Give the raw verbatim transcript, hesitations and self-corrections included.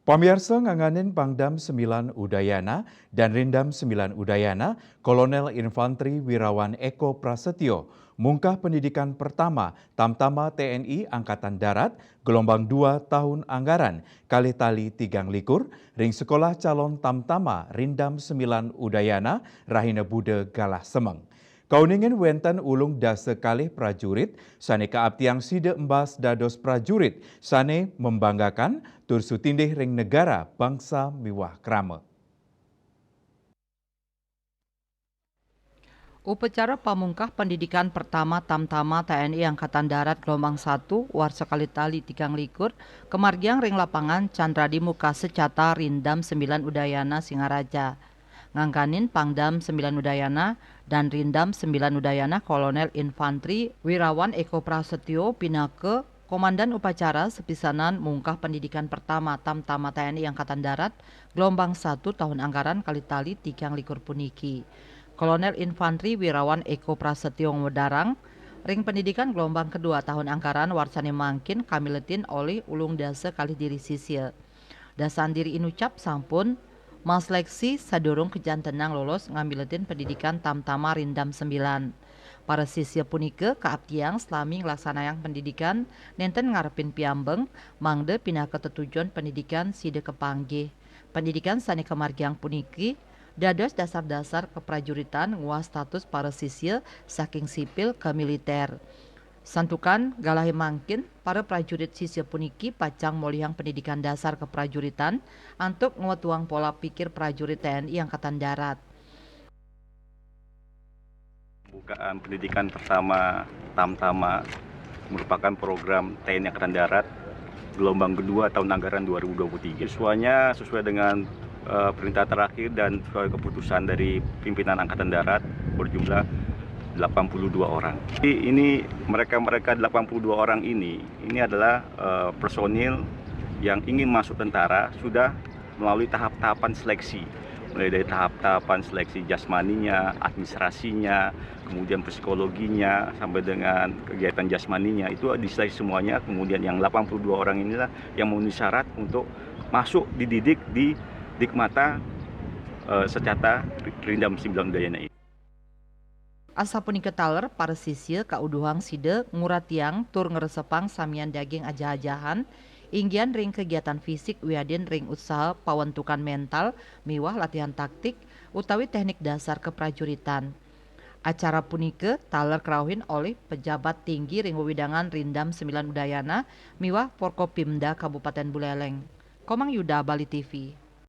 Pamiarsa, nganganin Pangdam sembilan Udayana dan Rindam sembilan Udayana, Kolonel Infantri Wirawan Eko Prasetyo, mungkah pendidikan pertama Tamtama T N I Angkatan Darat gelombang dua tahun anggaran kalih tali tigang likur ring Sekolah Calon Tamtama Rindam sembilan Udayana, rahina Buda galah semeng. Kauningin wenten ulung dasa kalih prajurit sane kaaptiang sida embas dados prajurit sane membanggakan tur sutindih ring negara, bangsa miwah krama. Upacara pamungkah pendidikan pertama Tamtama T N I Angkatan Darat gelombang satu, warsa kalih tali tigang likur, kamargiang ring lapangan Candradi Muka Secata Rindam sembilan Udayana, Singaraja. Nganganin Pangdam sembilan Udayana dan Rindam sembilan Udayana, Kolonel Infantri Wirawan Eko Prasetyo, pinaka Komandan Upacara, sapisanan mungkah pendidikan pertama Tamtama T N I Angkatan Darat gelombang satu tahun anggaran kalih tali tigang likur puniki. Kolonel Infantri Wirawan Eko Prasetyo ngwedarang, ring pendidikan gelombang kedua tahun anggaran warsane mangkin kamiletin olih ulung dasa kalih diri sisya. Dasan diri inucap sampun maseleksi sadurung kajantenang lolos ngamiletin pendidikan Tamtama Rindam sembilan. Para sisya punika kaaptiang salami nglaksanayang pendidikan nenten ngarepin piambeng, mangda pinaka tetujon pendidikan sida kapanggih. Pendidikan sane kamargiang puniki dados dasar-dasar kaprajuritan nguah status para sisya saking sipil ka militer. Santukan galahe mangkin, para prajurit sisya puniki pacang molihang pendidikan dasar kaprajuritan antuk ngwetuang pola pikir prajurit T N I Angkatan Darat. Pembukaan pendidikan pertama Tamtama merupakan program T N I Angkatan Darat gelombang kedua tahun anggaran dua ribu dua puluh tiga. Siswanya sesuai dengan eh, perintah terakhir dan sesuai keputusan dari pimpinan Angkatan Darat berjumlah delapan puluh dua orang. Jadi ini mereka-mereka delapan puluh dua orang ini, ini adalah eh, personil yang ingin masuk tentara sudah melalui tahap-tahapan seleksi. Mulai dari tahap-tahapan seleksi jasmaninya, administrasinya, kemudian psikologinya, sampai dengan kegiatan jasmaninya, itu diseleksi semuanya. Kemudian yang delapan puluh dua orang inilah yang memenuhi syarat untuk masuk dididik di Dikmata eh, Secata Rindam sembilan Udayana ini. Asapunika taler, para sisya kauduhang sida nguratiang tur ngresepang samian daging ajah-ajahan, inggian ring kegiatan fisik wiadin ring usaha pawentukan mental miwah latihan taktik utawi teknik dasar keprajuritan. Acara punika taler krauhin olih pejabat tinggi ring wewidangan Rindam sembilan Udayana miwah Forkopimda Kabupaten Buleleng. Komang Yuda, Bali T V.